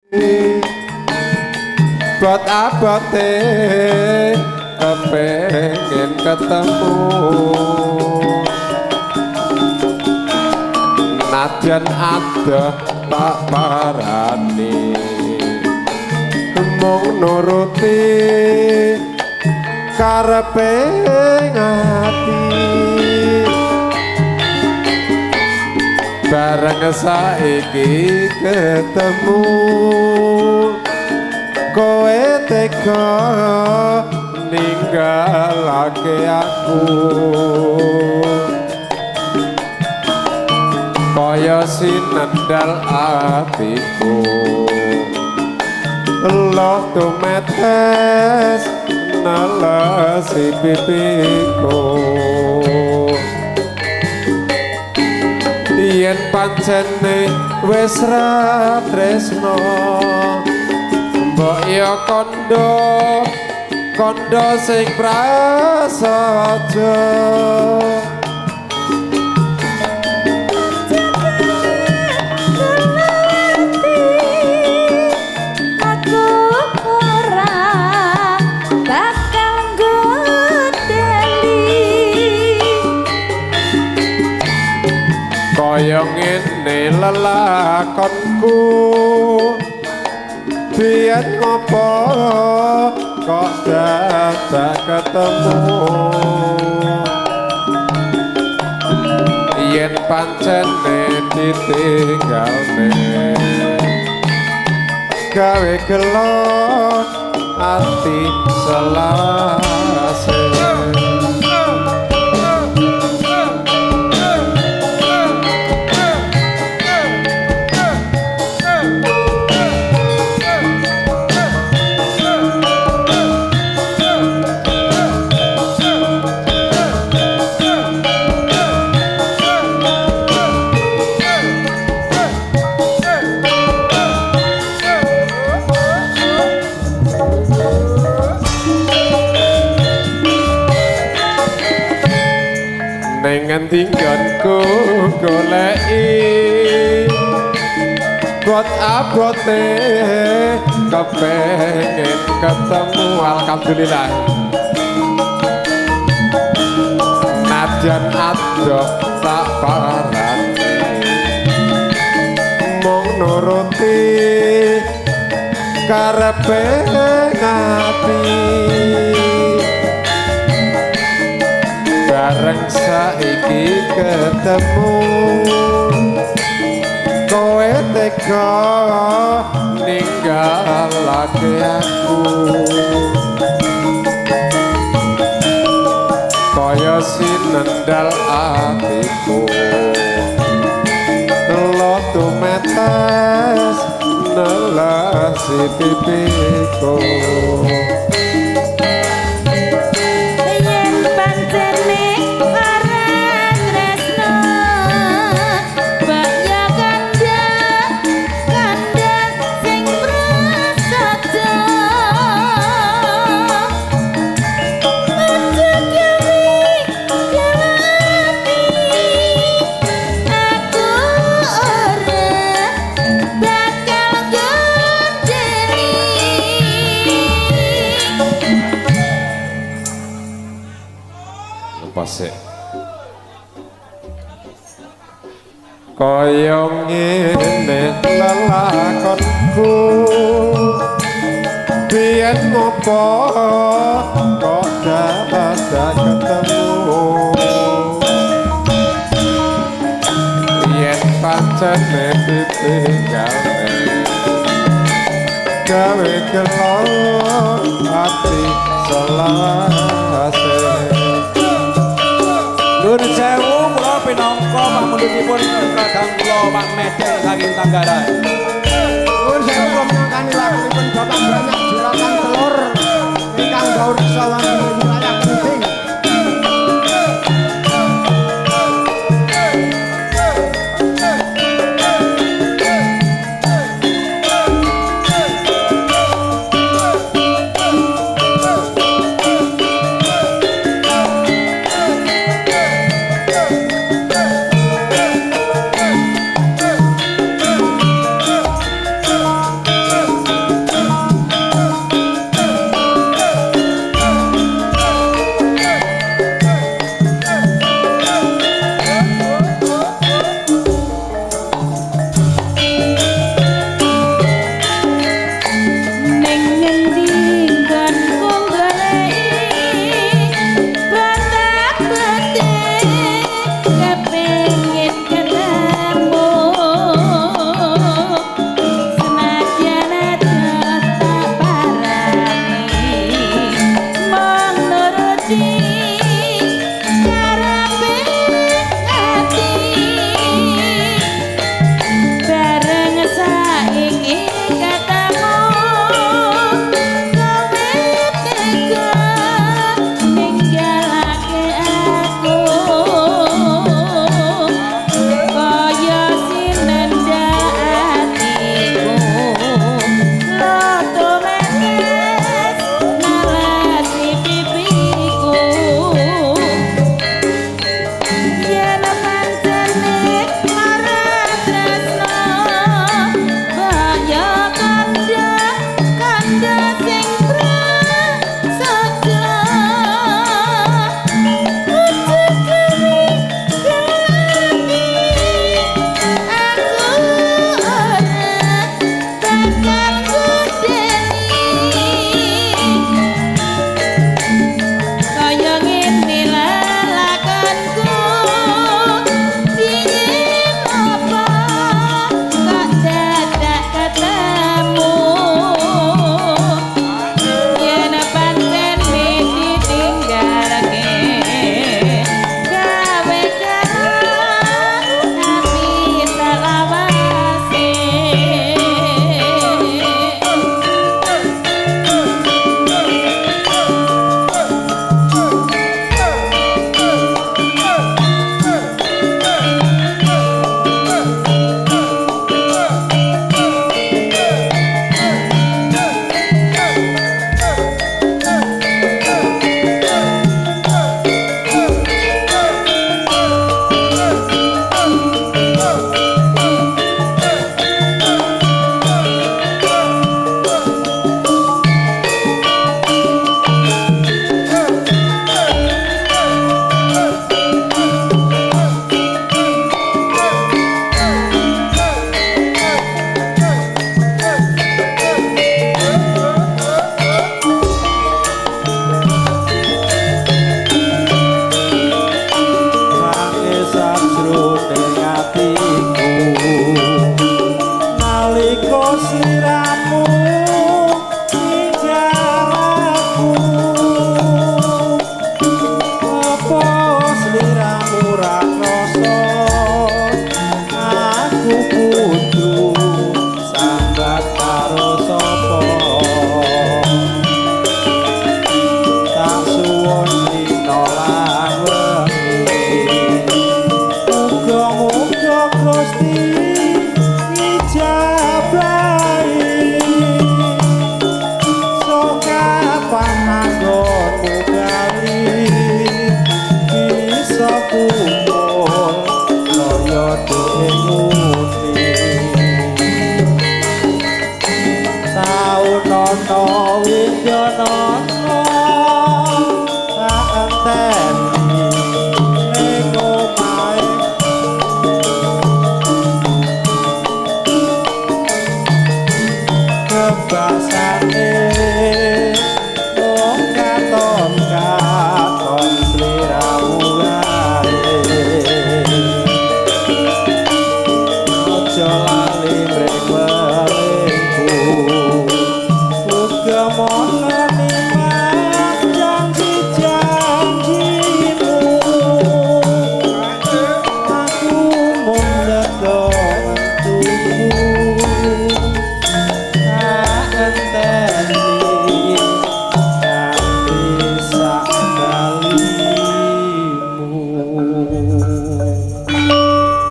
Bot abote kepengin ketemu. Nadyan adoh tak parani, mung nuruti karepe ati. Bareng saiki ketemu, kowe tega ninggalake aku. Kaya sinendal atiku, loh tumetes nelesi pipiku. Yen pancene wis ra tresno, mbok ya kandha kandha sing prasaja. Aku ora bakal nggodeli. Kaya ngene lelakonku, biyen ngopo kok dadak ketemu. Yen pancene ditinggalne, gawe gelo ati selase. Ning ngendi nggonku goleki, bot abote kepengin ketemu. Alhamdulillah. Nadyan adoh tak parani, mung nuruti karepe ati. Bareng saiki ketemu, kowe tega ninggalake aku. Kaya sinendal atiku, lo tumetes nelesi pipiku. Yen pancene ora tresno, mbok ya kandha kandha sing prasaja. Aja gawe gelo ati, aku ora bakal nggodeli. Pasik. Kaya ngene lelakonku, biyen ngopo kok dadak ketemu. Yen pancene ditinggalne, gawe gelo ati selase. Nuwun sewu kula pinangka pamundhutipun kadang kula Pak Medel saking Tanggaran. Nuwun sewu kula minangkani lagunipun Bapak Banyak Juragan Telur ingkang baureksa wonten ing wilayah Kriting. Basane.